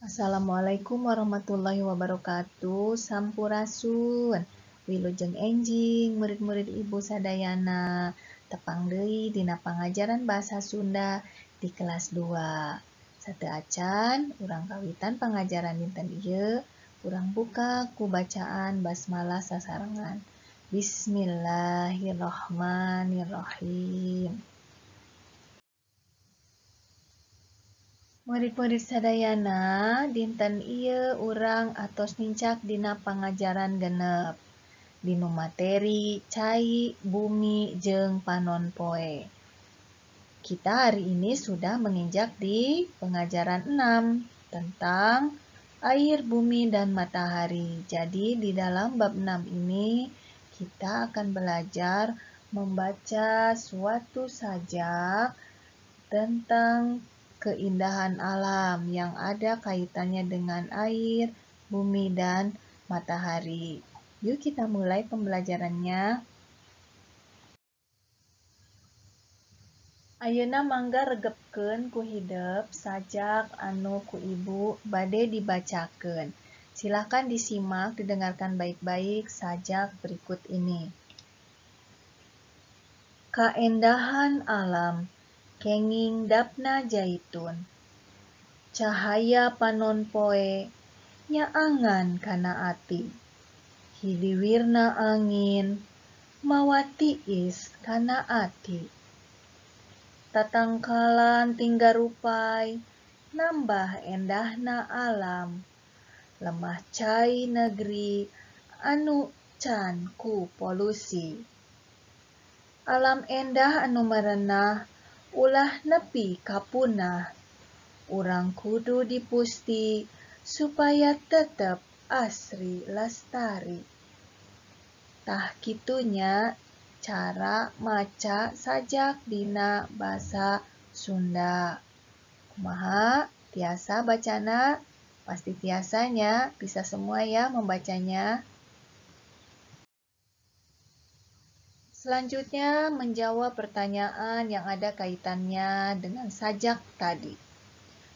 Assalamualaikum warahmatullahi wabarakatuh. Sampurasun. Wilujeng enjing murid-murid Ibu sadayana. Tepang deui dina pangajaran bahasa Sunda di kelas 2. Sateu acan urang kawitan pangajaran dinten ieu, urang buka ku bacaan basmalah sasarengan. Bismillahirrahmanirrahim. Murid-murid sadayana, dinten ieu urang atos nincak dina pangajaran genep. Dinu materi cai, bumi, jeung panon poe. Kita hari ini sudah menginjak di pengajaran 6 tentang air, bumi, dan matahari. Jadi di dalam bab 6 ini kita akan belajar membaca suatu sajak tentang keindahan alam yang ada kaitannya dengan air, bumi, dan matahari. Yuk kita mulai pembelajarannya. Ayeuna mangga regepkeun ku hidep sajak anu ku ibu bade dibacakeun. Silahkan disimak, didengarkan baik-baik sajak berikut ini. Kaendahan alam kenging dapna jaitun, cahaya panon poe nyaangan kana ati, hiliwirna angin mawa tiis kana ati, tatangkalan tinggarupai nambah endahna alam, lemah cai negeri anu can ku polusi, alam endah anu merenah ulah nepi kapunah, urang kudu dipusti supaya tetep asri lestari. Tah kitunya cara maca sajak dina basa Sunda. Kumaha? Tiasa bacana? Pasti tiasanya, bisa semua ya membacanya. Selanjutnya menjawab pertanyaan yang ada kaitannya dengan sajak tadi.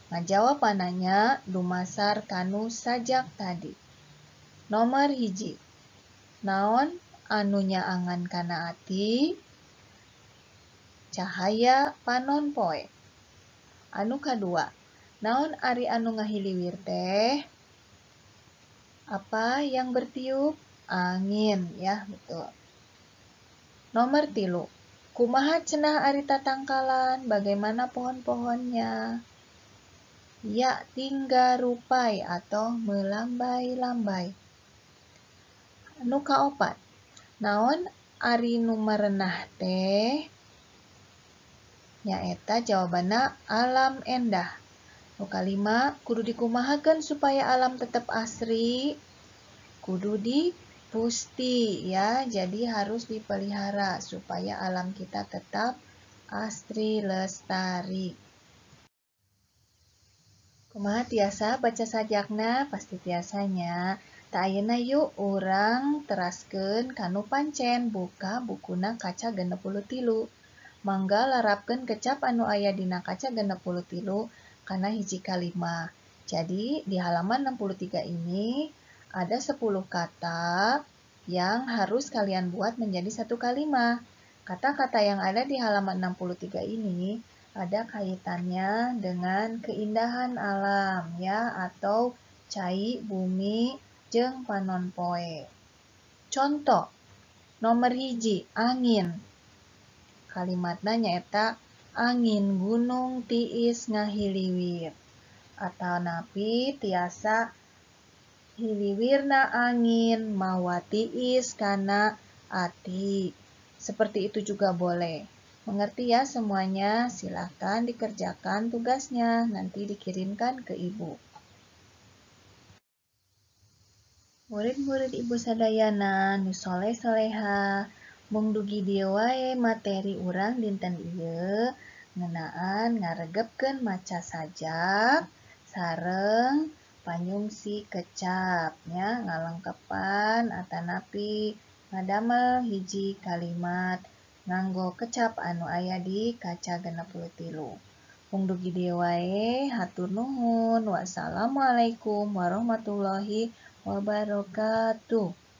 Ngajawabanana dumasar kanu sajak tadi. Nomor 1. Naon anu nyaangan kana ati? Cahaya panon poe. Anu kadua, naon ari anu ngahiliwir teh? Apa yang bertiup? Angin, ya, betul. Nomor 3, kumaha cenah ari tatangkalan, bagaimana pohon-pohonnya? Ya, tinggarupai atau melambai-lambai. Anu kaopat, naon ari nu merenah teh? Nyaeta jawabanna alam endah. Nu kalima, kudu dikumahakeun supaya alam tetep asri? Kudu dipusti ya, jadi harus dipelihara supaya alam kita tetap asri lestari. Kumaha tiasa baca sajakna? Pasti tiasanya. Tah ayeuna yuk urang teraskeun kanu pancen, buka bukuna kaca 63. Mangga larapkeun kecap anu aya dina kaca 63 kana hiji kalimah. Jadi di halaman 63 ini ada 10 kata yang harus kalian buat menjadi satu kalimat. Kata-kata yang ada di halaman 63 ini ada kaitannya dengan keindahan alam ya, atau cai, bumi, jeung panon poe. Contoh nomor 1, angin. Kalimatna nyaeta angin gunung tiis ngahiliwir. Atanapi tiasa hiliwirna angin mawa tiis kana ati. Seperti itu juga boleh. Mengerti ya semuanya? Silahkan dikerjakan tugasnya, nanti dikirimkan ke ibu. Murid-murid ibu sadayana nu soleh soleha, mung dugi dieu wae materi urang dinten ieu ngeunaan ngaregepkeun maca sajak sareng panyungsi kecap nya, ngalengkepan atanapi ngadamel hiji kalimat nganggo kecap anu aya di kaca 63. Mung dugi dieu wae, hatur nuhun. Wassalamualaikum warahmatullahi wabarakatuh.